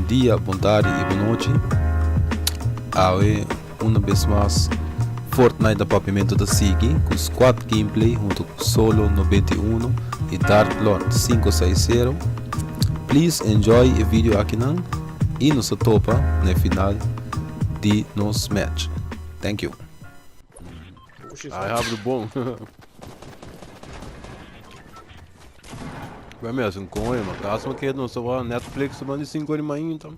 Bon dia, bon tardi y bon nochi. Awe una bes mas Fortnite na Papiamento ta sigui cu Squad Gameplay hunto cu Solo 91 y Dark Lord 560. Please enjoy e video akinan y nos ta topa na e final di nos match. Thank you. I have the bon. Bai mi hasi un koño, ma kas mi keda nos ta wak Netflix te banda di sinku ora di mainta.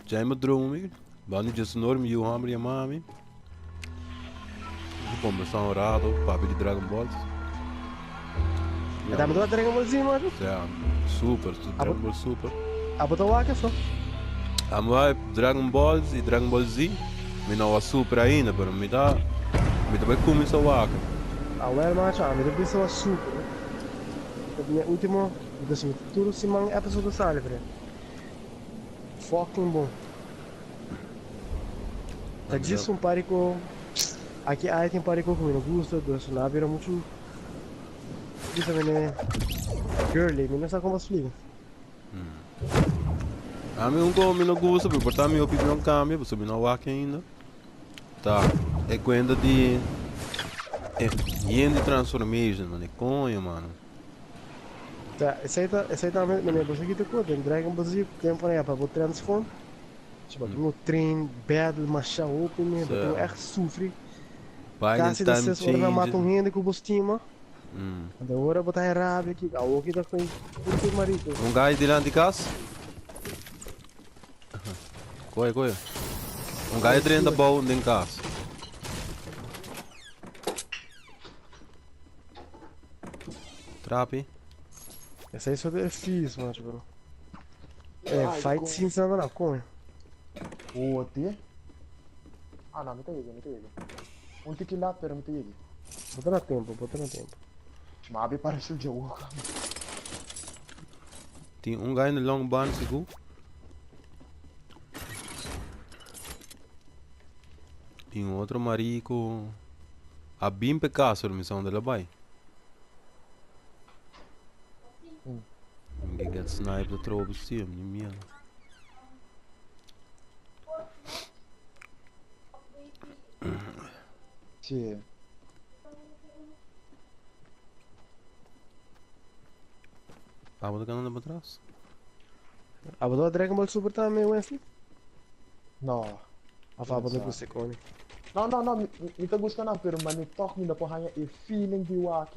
Djai mi drumi, banda di diesunora mi yu hòmber yama mi. Mi kombersá un rato, papia di Dragon Balls. Ya. Tabata wak Dragon Ball Z, macho? Ya, super, Dragon Ball Super. Abo ta wak eso? Ami wak Dragon Balls i Dragon Ball Z. Mi no wak Super ainda, pero mi ta mi ta bai kuminsá wak. Awel, macho, ami ta bisa wak Super. Ta bini e ultimo, because mi tur siman episode ta sali pre. Fucking bon. Ta djis un par di ko, aki ai tin par di ko ku mi no gusta, dus no a bira muchu bisa mene girly, mi no sa kon pa splika. Ami un ko mi no gusta, pero por ta mi opinion kambia, pasobra mi no a wak ainda. Ta e cuenta di e yen di transformation man e coño mano. Ta esey ta esey tambe mene bo sa kita cu den Dragon Ball Z tempo nan ya pa bo transform si bo tin un train battle masha hopi me bo tin echt sufri Biden casi ta time ses ora nan mata change. un hende cu bo stima anto ora bo ta hay rabia ki awo ki ta cu puro marico. Un guy dilanti cas. Koe, koe. Un gai drenta bou den kas. Trapi. Esei so de fees, macho, bro. Eh, fight scenes nada na coño. Ote. Ah, no, mi ta yega, mi ta yega. Un tiki lat, pero mi ta yega. Bota na tempo, bota na tempo. Ma abi parece un jogo. Tin un guy in de long barn sigur. Y un otro marico a bin pe cas pero mi sa unda el a bay. Mi ke get snipe ta trobe si, mi miedo. Sí. Abo ta ganando pa tras? Abo ta Dragon Ball Super tambe, Wesley? No. Of abo ta gusta koni? No, no, no, mi, mi ta gusta nan, pero mane toch mi no por haña e feeling di wak.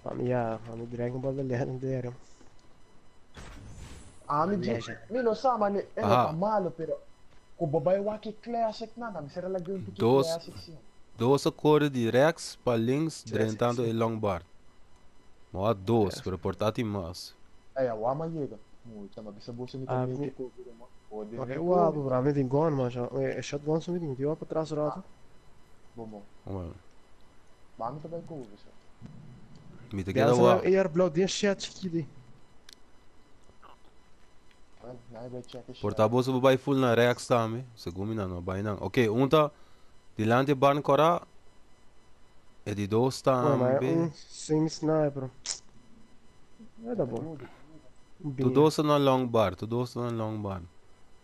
Pa mi ya, pa mi Dragon Ball ta legendario. Ami di, mi no sa mane, e no ta malo, pero ku bo bai wak e classic nan, ami sera laga un tiki classic si. Dos a kore di rechts pa links drentando e long bar. Mo a dos, pero por ta tin mas. Ey, awa m'a yega. Mucha, m'a bisa boso mi ta mete koe pero m'a hode Ok, mi wou, koe. bro, mi tin gun, macho. E shotgun so mi tin, mi tin wou pa tras rato. Bon, bon. Bueno. Ba mi ta bai koe boso. Mi ta keda Biansa wou. nan AR blauw den shed chikito ei. Well, nan e bai check e Por shed. ta boso bo bai full na rechts tambe, segun mi nan no bai nan. Ok, un ta dilanti e barn kora, e di dos Bueno, maar tambe. un semi sniper. Ja, dat bon. Tu dos ta na long bar, tu dos ta na long bar.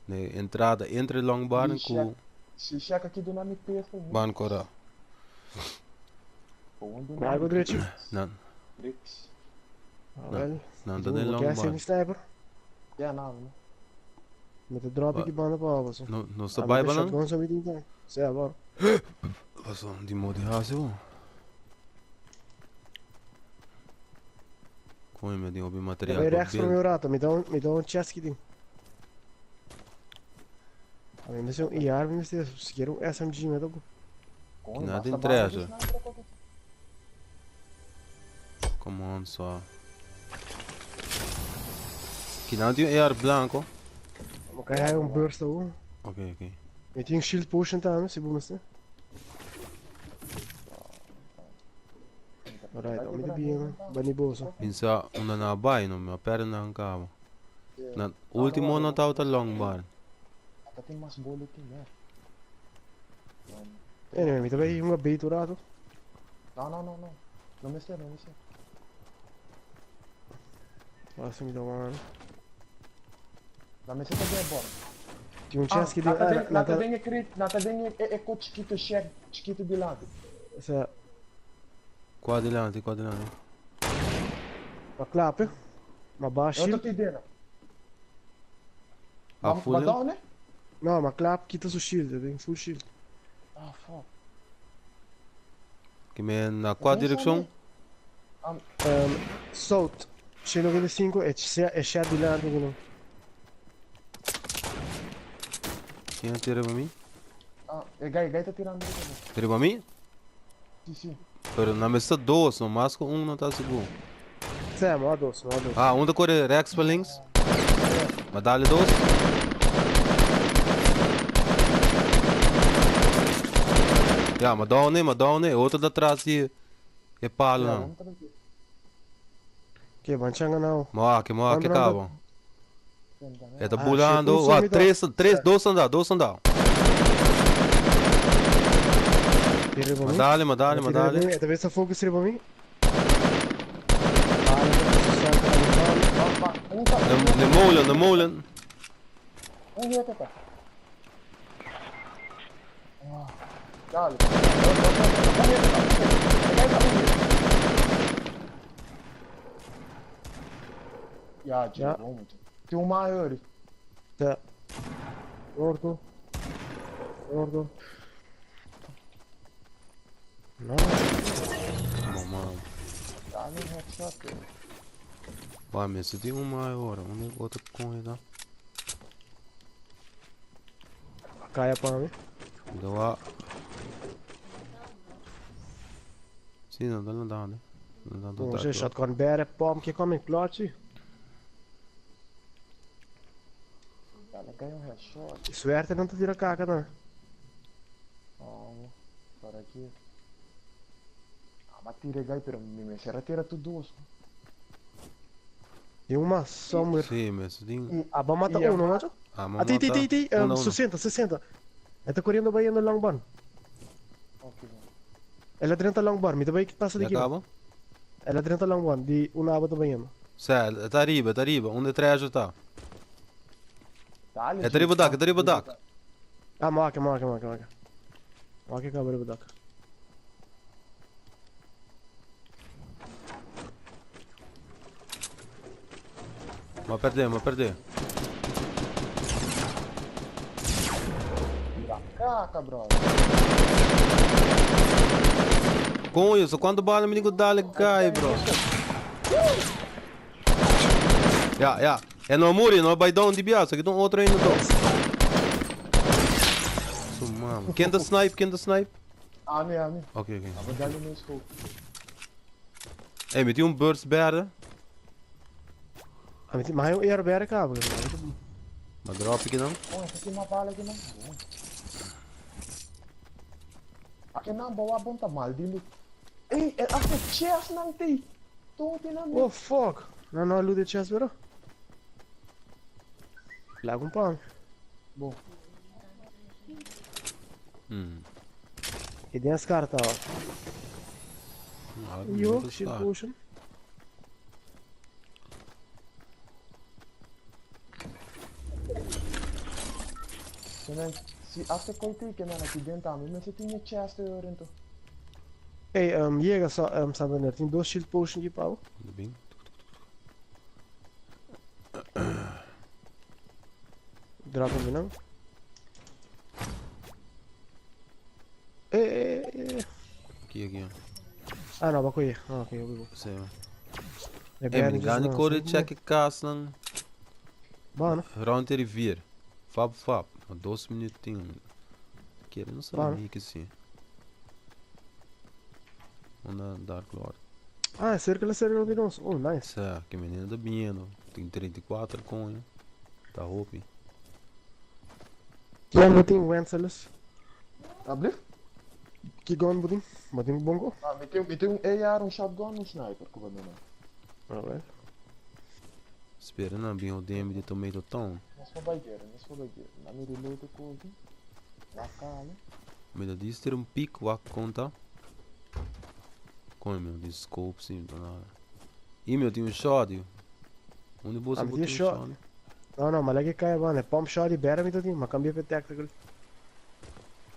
Ne entrada entre long bar ku Si check aki duna mi pistol. barn kora. Maar ik drechi. Nan. Rechts. Wel. Nan ta den long bar. Semi sniper. Ja, nou. Met de drop ik banda pa was. No, nos ta bai ba nan? Shotgun so mi tin tan. Sea ba. Paso di modi hasi bo. Coño, mi tin hopi material Bai pa rechts voor build. mi rato, mi da un, mi da un chest kitin. A mi mester un IR, mi mester siquiera un SMG me toco. Coño, Nada basta tin bala di treasure. sniper ko ki. Come on, so. Ki nan tin un AR blanco. Maar kan jij een burst ook? Ok, ok. Mi tin shield potion tambe, si bo mester. Alright, mi ta bien, bani boso. Minsa unda na bai no, mi a perde nan cabo. Na ultimo no tawata long bar. Ata tin mas bullet tin, eh. Anyway, mi ta bai hunga bait un rato. No, no, no, no. No mester, no mester. Pasa mi ta wan. Na mester ta den e bòm. Tin un Ah, chest ki na den ta ah, den, na na ta ta den e crate, na ta den e, e, e ko chiquito, shack chiquito dilanti. Sa Kua dilanti, kua dilanti? Ma klape. Ma ba E otro shield. tin dena. A Ma, ma full? down e? No, ma klap kita su shield, e den full shield. Ah, fuck. Ki men na kua Pensa direkshon? mi. Um, South, 195 e e shed dilanti ku nan. Ken a tira riba mi? Ah, e gai, gai ta tirando riba bo. Riba mi? Si, si. Pero nan mester dos, no mas ku un no ta sigur. Sè, mo a dos, mo a dos. Ah, un ta kore rechts pa links. Ma dale dos. Ja, ma down e, ma down e. Otro ta tras di e palonan. Ke ban changa nau. Mo aki, mo aki kaba. E ta Ah, bulando. shit, un Wa, sumida. tres, tres, dos anda, dos anda. Tira riba Ma mi. dale, ma dale, ma Tira riba dale. mi. E ta bes ta focus riba mi. Bala ta salta na mi bala. De, de molen, de molen. Un hete ta. Dale. Ja, Ja. ja. Tin un mas hori. Ja. Orto. Orto. No. Mama. Dale un headshot. Vai, mester tin un mas ahora. Unda otro coño ta? Kaya pa mi. Dawa. Si, no ta landando. Landando Oh, dark she road. shotgun bere pom ke kom in clutch. Dale kaya un headshot. Suerte não ta tira caca não. Oh, para aqui. Ah, ma tira gai, pero mi me será tira tu dos. Tin un mas somewhere. Si, mester tin. Ah, ba mata E a uno, macho? Ah, ma Ah, ti, ti, mata. ti, ti, Uno, uno. 60, 60. E ta corriendo bayendo long barn. Ok, bom. El a drenta long barn, mi ta bay pasa di Ya ki. caba? El a drenta long barn, di un aba ta bayendo. Sè, e ta ariba, e ta ariba. Unda e treasure ta? Dale, E ta riba dak, e ta riba dak. Ah, maki, maki, maki, maki. Maki caba riba dak. Ma perdé, ma perdé. Tira caca, brother. Coño, so cuánto bala mi digo dale guy, bro. Ja, ja. E no a muri, no a bai down di bia, so ki ta un otro ainda down. Su mama. Ken ta snipe? Ken ta snipe? Ami, ami. Ok, ok. Abo dale no scope. Ey, mi tin un burst berde. Ami tin, ma hay un air berde caba. Ma drop aki nan. Oh, esa tin mas bala aki nan. Aki nan bo wak bon ta mal di loot. Ey, e hasta chest nan tey. Todo tin nan. Oh fuck. No no loot e chest pero. Laga un pan. Bon. E den scar tava. Ah, Yo, mucho shield scar. potion. Kemen, si hasta koi tey kemen aki den tambe, mester tin e chest ey orento. Ey, yega sa, Santander, tin dos shield potion aki pa bo. Bin. Drop mi nan. Ey, ey, ey, ey. Aki, aki. Ah, no, bako ye. Ah, ok, yo Sí. E Ey, berde mi gani nan, kore sí. check e kas nan. Bano. Rond e rivier. Fap fap. Ma dos minuut tin. Kere no sa Bano. mi que si. Onda Dark Lord. Ah, cerca cerca di nos. Oh, nice. Sa, que menina ta biendo. Tin 34 coño. Ta hopi. Ki gun bo tin, Wenceles? Alblief? Ki gun bo tin? Bo tin bongo? Ah, mi tin, mi tin un AR, un shotgun, un sniper ku bo menen. Alright. Spera nan bin hodemi di Tomato Town. Nos por bai guera, nos por bai guera. Na mi reload e koki. Wak kale. Mi ta dis tira un piek wak konta. Coño mi no tin scope si mi ta nada. Y mi no tin un shot. Undi boso Ah, mi bo tin tin shot. shot? No, no, ma lagi kaya banda. Pump shot di bera mi ta tin, ma cambia pe tactical.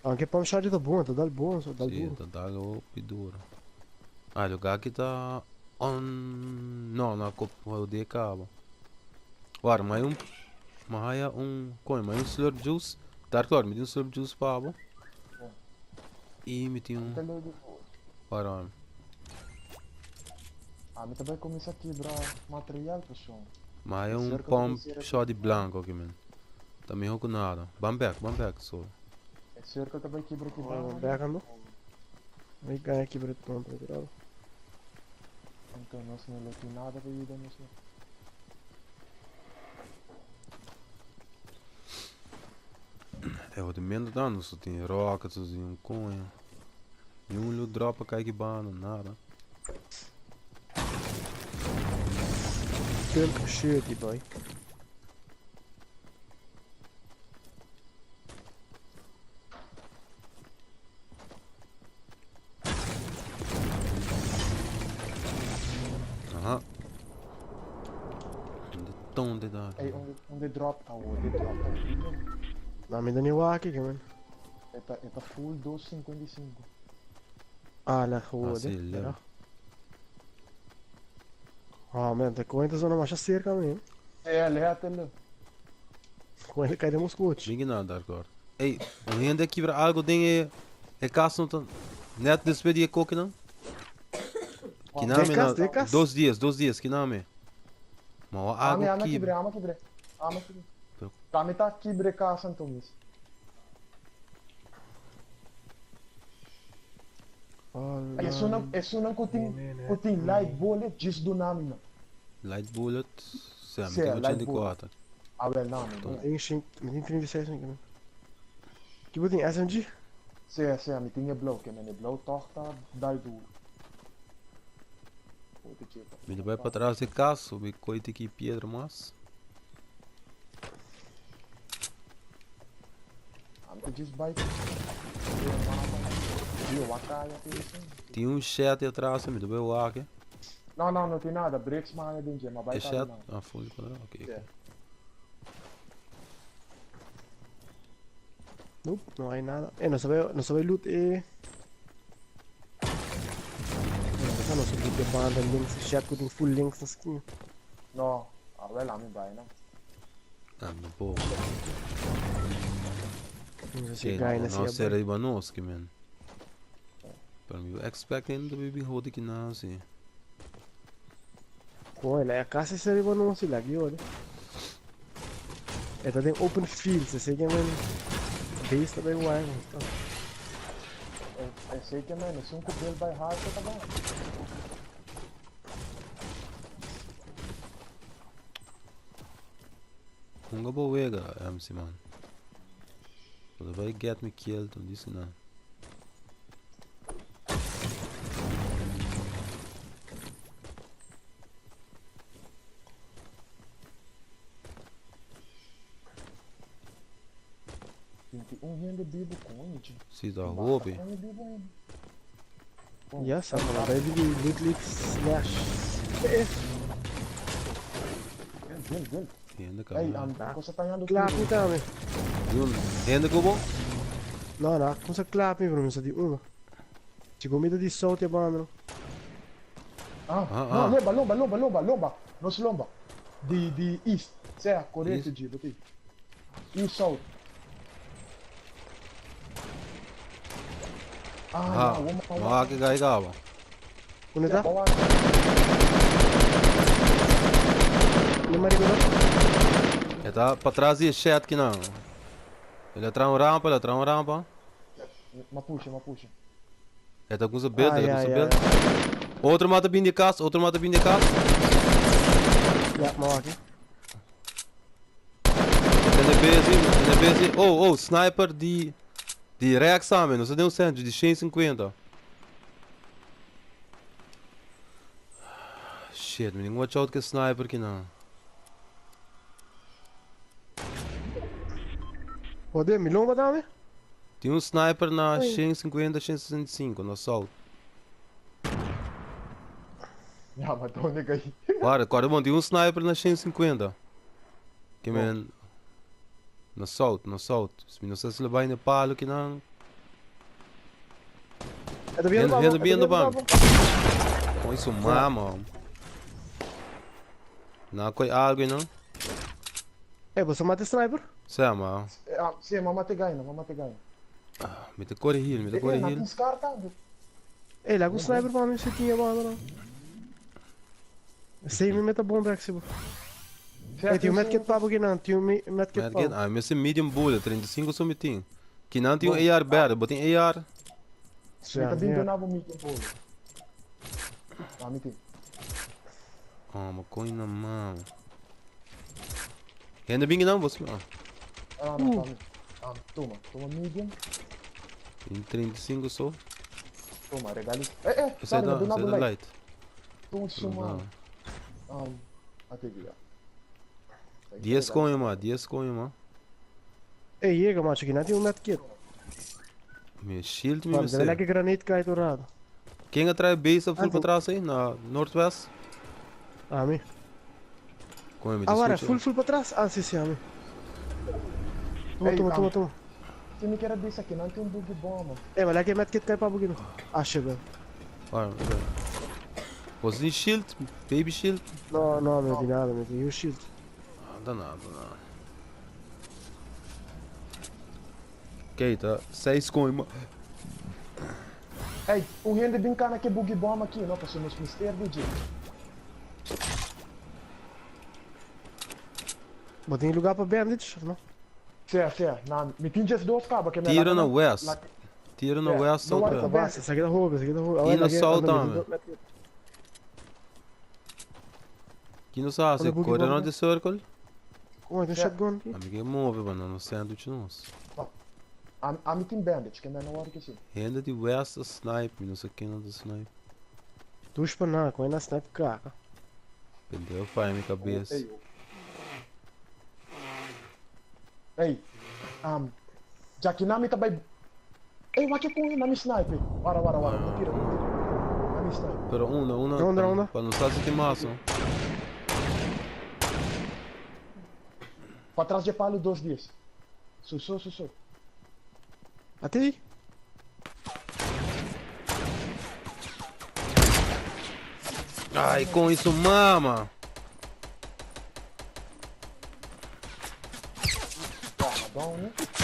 Aunque pump shot ta bon, ta dal bon, so dal Sí, duro. ta dal hopi duro. Ah, lugar aki ta on... No, no, kop hodi cabo. War, ma un... Ma haya un... Coño, ma un slurp juice. Dark Lord, mi tin un slurp juice pa bo. Y mi tin un... Te leu di voor. War, war. Ah, mi ta bai kuminsá kibra material pasobra. Ma haya E un cerca pump ku shot di blanco aki, man. Ta miho ku nada. Ban bek, ban bek, so. E circle ta bai kibra kibra. Ban bek ando. Mi gana kibra e pump natural. Anto nos no lo tin nada pa yuda nos no. E hopi mendo ta nos tin rockets, nos tin un coño. Ni un loot drop a kai ki banda, nada. Pump shirty boy. Aha. De tonte daar. Ey, onde, onde drop awor, de drop awor. No, mi ta ni wak aki, man. E ta, e ta full 255. Ah, la Ah, geworden. sí, leu. Ah, man, te cuenta zona mais cerca, man. É, lehate le. Com ele cai de moscote. Mingi na Dark Lord. Ey, un hende kibra algo den e e cas no ta net despues di e koki nan? Kinami De cas, na de cas. dos dias, dos dias, kinami. Ma wa Ami, algo ama kibre, kibra. ama kibre. Ama kibre. Pero- Tami ta kibre casa anto mis. Ay, esun ku tin, ku tin light bullet, jis dunami na. Light bullet, sa, mi Sim, tin light 84. Ah, wel, nami. Então- Tem tem 36 aqui, man. Que botin SMG? Sim, sim, mi tin e blauw, ke men e blauw toch ta dal duro. Puta chico. Mi ta bai pa tras di cas, mi koite ki piedra mas. Ami ta jis bai. Io wakaya te isso. Tin un shed atras, mi ta bai wak. No, no, no tin nada. Bricks maar den je, maar bai E ta shed? nada. Ah, full kwadra, ok. Ja. Nope, no hay nada. No se ve, no se ve loot, No, no se loot de banda links, chat com full links na skin. No, ah wel, ami bai na. Ah, no po. No sé si Ok, guy na no siya. será riba nos ki men. Pero mi expecting to be hodi ki na si. Pô, ele é casi se riba no si lagi olha. Eta tem open field, se sei que man base também uai, então. Eu sei que, mano, se um cubelo vai hard, tá bom. Hunga bo wega, MC man. Você vai get me killed, não disse não. Tem um rende bibo com gente. Si, ta hopi. Yes, I'm gonna baby loot leak slash. Gel, gel. Hende Ei, ka. am cosa tá indo Klaar niet aan me. Hende kubo? No, no, kom sa klaar me, bro, sa di uno. Ci gomita di soldi a bando. Ah, Ah, no, ah. lomba, lomba, lomba, lomba, lomba. Nos lomba. Di east. Cioè, corrente East? di, botei. East south. Ah, Ah, no, uma, ma che gai cavo. Come sta? Non mi ricordo. E tá para trás e chat que não. Ele atrás um rampa, ele atrás um rampa. Ma puxa, ma puxa. E tá com o build, Ah, ele tá ja, com o ja, build. Outro mata bem de casa, outro mata bem de casa. Ja, maar wacht. Tem busy, tem busy. Oh, oh, sniper di Rex sabe, não sei nem um cento, de 150. Shit, me watch out que sniper que não. Joder, mi lomba dame? Tem um sniper na Oi. 150, 165, no assalto. Ya, ma donde kai? Guarda, corda bom, tin un sniper na 150. Ke men na south, na south. Mi no sa si lo bai na palo kinan. E ta biendo pa bo, Hende e ta biendo biendo pa pa mi. bo. Con su mama. Na koi algo no? Eh, bo sa mata e sniper? Sa ma. Ah, si, ma mate gai, ma mate gai. Mi ta kore heal, mi ta kore Eh, na heal. tin scar tambe. Eh, laga un sniper pa mi si tin e banda no. Sei mi meta bomba ek si bo. Eh, tin un medkit pa bo kinan, tin un medkit pa Medkit, bo. ah, mi si medium bullet, 35 so mi tin. Kinan tin un AR berde, bo tin AR? Mi ta bin duna bo medium bullet. Ah, mi tin. Oh, ma coño na mama. Hende bin kinan, bo si. Ah. Ah, no, pa mi. Ah, toma, toma medium. Tin 35 so. Toma, regali. Eh, eh, Ese sorry, da, mi duna ese bo da light. light. Toma suma. Ate dia. 10 coño ma, 10 coño ma. Ey, yega macho, kinan tin un medkit. Mi shield mi Mano, mester. debe lekker granate kwijt orado. Ken a trae base up full Ah, pa tras aí? Na Northwest? A mi. Coño, mi ta Agora, escucha. full full pa tras? Ah, si, si, a mi. Toma, Ey, toma, toma, toma. Si mi kier bisa kinan tin un boogie bomb. Eh, maar lekker medkit kwijt pa bugino. Ah, shit, man. Ora, ora. Você tem shield? Baby shield? No, no, mi no tin nada, mi tin un shield. Ah, da nada, da nada. Oké, ta 6 coin ma. Ey, un hende bin cana ke boogie bomb aki, no, pasobra nos mester di dje. Bo tin lugar pa bandage of no? Sea, sea, na, mi tin djes dos caba ke mi a Tiro laga na nan, west. laga. Tiro na Sea, west no south wari west. pa Basta, bandage. esaki ta hopi, esaki ta hopi. Y Awel, na lage, south anda, mi tin tambe. dos medkit. Ki nos a Anda hasi? boogie Kore bomb rond ke? di circle? Como tin Sea. shotgun aki? Ami ke move pa nan no sandwich nos. No, ami, ami tin bandage, ke men no wari ke si. Hende di west a snipe mi, no sa ken a ta snipe. Dush pa nan, con e na snipe kaka. Pendejo faya mi cabes. Ey, ey, djaki nan mi ta bay. Ey, wak e con nan mi snipe. Wara, wara, wara, no tira, no tira. Nan mi snipe. Pero unda, unda, Unda, unda? pa no sa si tin mas, no? Patras dje palo dos dies. Suso, suso. Ati? Ai, con y su mama.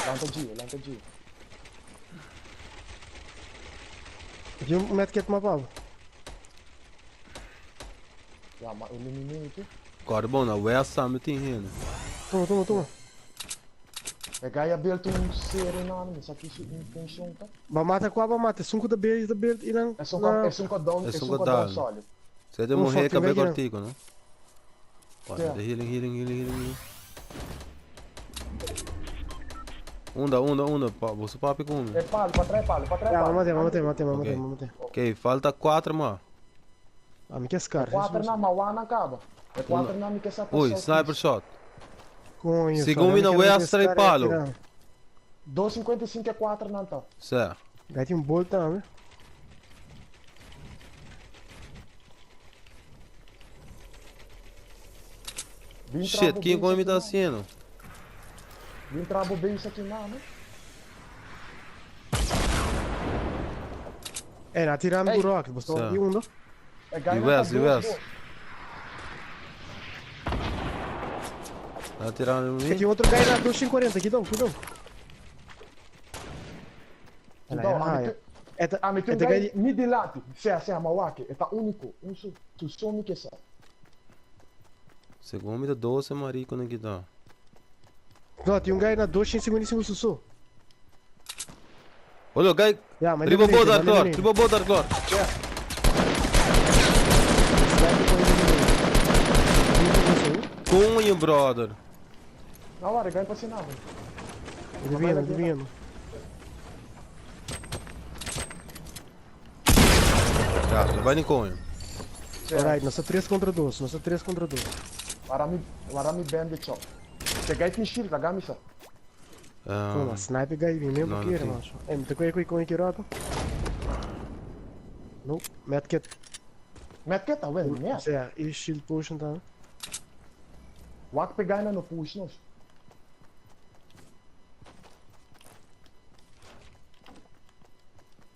Lanta Gio, lanta Gio. Di un medkit ma pabo. Ja, ma eliminate. Corre bom, na West tambe tin hende. Toma, toma, toma. E gai a build un serie na mi sa ki su intention ta. Ba mata kwa ba mata, esun ku ta build ta build y nan. Esun ku esun ku down, Esun esun ku ku down down. solid. Zij de Oh, mujer fuck, cabe tin cortico, no? Ja. Healing, healing, healing, healing, healing. Unda, unda, unda, pa, boso papi ku mi. E palo, pa trae palo, pa trae Ja, palo. mate, mate, mate, mate, Ok. mate. Ok, falta 4 ma. Ah, mi ke scar. Cuatro na, ma wana caba. E cuatro na mi ke sa Ui, sniper shot. Coño, Segun mi na West trae palo. 2.55 e 4 nan ta. Sè. Gai tin un bolt tambe. Bin Shit, trabo kin base kon mi aki ta na. haciendo? Bin trabo base aki na, no? Eh, na tira mi Ey. ku rocket, bo sta Sa. di unda? E gai Di nan ta west, di dos west. dos. Ta tirando E mi? tin otro guy na 240, cuidao, cuidao. Cuidao, ami tin, E ta, ami tin e un ta guy guy mi dilanti. Sea, sea, ma wak, e ta unico. Un su, su so mi ke sa. Segun mi ta 12 marico nan kita. No, tin un guy na 255 su so. Olo, guy, Ja, maar riba die bo beneden, Dark maar die Lord, beneden. riba bo Dark Lord. Ja. Sniper kon je beneden. Coño, brother. Nou, waar, ik ben pas in avond. Ik ben ik ben Ja, lo bai ni coño. Alright, nós tá 3 contra 2, nós tá 3 contra 2. Waarom waarom bandage op? Ze guy tin shield, laga mi sa. Pô, sniper guy vem mesmo não, aqui, não tem. macho. Ei, me tocou aí com aqui rato. No, medkit. Medkit ta wel net. Sea, y shield potion tambe. Wak pe gana no push nos.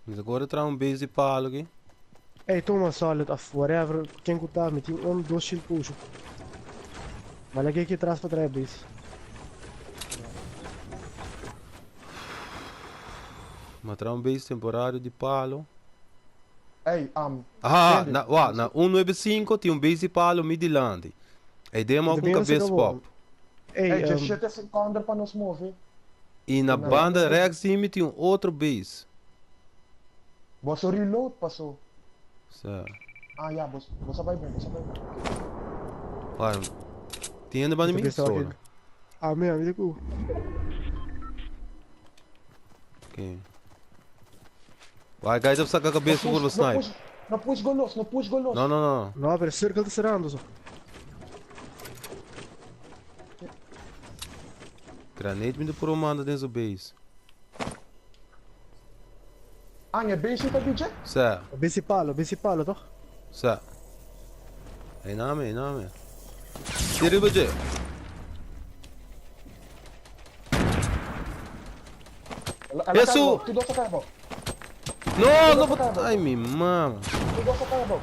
Mi ta kore traha un base di palo aki. Ey, tuma solid of whatever, ken ku ta, mi tin un, dos shield potion. Ma lag'é aki atras pa traha e base. Ma traha un base temporario di palo. Ey, um, Aha, Andy, na, wa, na 195 tin un base di palo mi dilanti. Ey demo Mi ta ku un bira kabes saka pop. bo. Ey, Ey, um, shit is encounter pa nos move. I na Na banda left rechts di mi tin un otro base. Boso reload paso. Sa. Ah ya, bos, bos a bai bon, bos a bai bon. Wai, tin hende banda Mi mi? ta pensa Solo. aki. Ah, mi, mi ta ku. Ok. Wai, guys ap saka kabes No por push, no snipe. push, no push golos, no push golos. No, no, no. No, pero circle ta cerrando so. Granate mi ta puro manda den su base. Ah, e base ta DJ? Sa, Base palo, base palo toch? sa. Ei name, ei name. Tira riba dje. Yesu! Tu dos a cai abou. No, no bo- Ai mi mama. Tu dos a cai abou.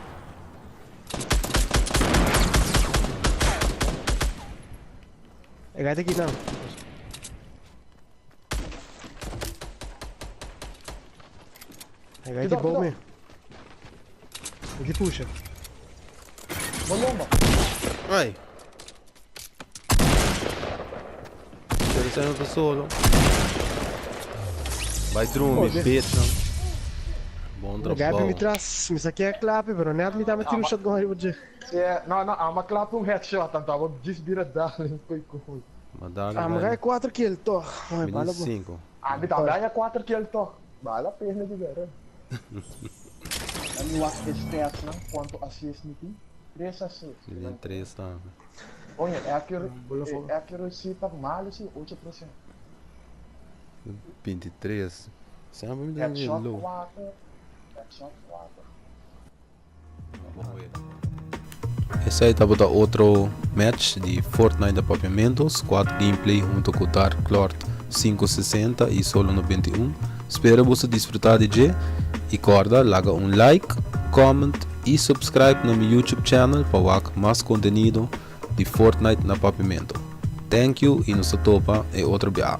E gai ta kinan. E gai ti bom me. E ti pusha. Bolomba. Ai. Pero sendo ta solo. Vai drumi, bitch. Bom E gai trabalho. mi tras, mi sa ke klape, pero net mi tama tiro un shotgun riba dje. Yeah, no, no, ama klap un headshot, anto abo djis bira darling koi koi. Maar daar Ah, maar gai 4 kill toch. Ai, bala bo. 5. Ah, mi tambe haña 4 kill toch. Bale la pena di bera. Mi wak e stats nan, cuanto assist mi tin? 3 assist. Mi tin 3 tambe. Oye, e accuracy ta malo si, 8%. 23. Semper mi tin Headshot low. 4, headshot 4. Esei tabata otro match di Fortnite da Papiamento, squad gameplay hunto cu Dark Lord 560 y Solo 91. Spera boso disfruta di dje y corda laga un like, comment y subscribe na mi YouTube channel pa wak mas contenido di Fortnite na Papiamento. Thank you y nos ta topa e otro biaha.